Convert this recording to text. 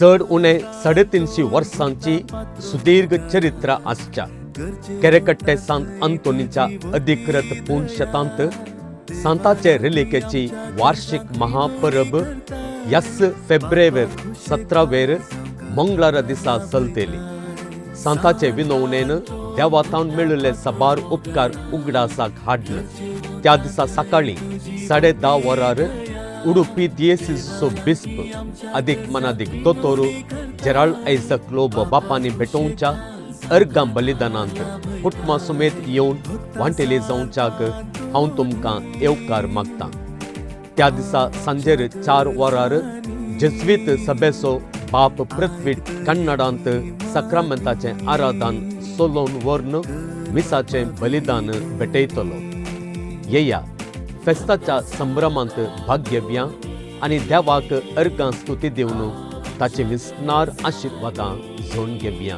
चड उणें साडेतिनशी वर्सांची सुदीर्घ चरित्र आसच्या केरेकट्टे सांत अंतोनीच्या अधिकृत पुनशतांत सांताचे रिलिकेची वार्षिक महापरब यस फेब्रेवेर 17वेर मंगळारा दिसा चलतली. सांताचे विनवणेन देवातावन मेळिल्ले साबार उपकार उगडासाक हाडले. त्या दिसा सकाळी 10:30 वरार उडुपी दियेसीसचो बिस्प अदीक मनादीक दोतोर जेराल्ड आयझक लोबो बापांनी भेटोवच्या अर्गां बलिदानांत कुटुंबा समेत येवन वांटेली जावच्याक हांव तुमकां येवकार मागतां. त्या दिसा सांजेर 4 वरार जेज्वीत सभेचो बाप पृथ्वी कन्नडांत साक्रामेंताचें आराधन सोलोवन व्हरून मिसाचें बलिदान भेटयतलो. येया, फेस्ताच्या संभ्रमांत भाग घेवया आनी देवाक अर्गां स्तुती दिवन ताचे विस्नार आशिर्वादां झोन घेवया.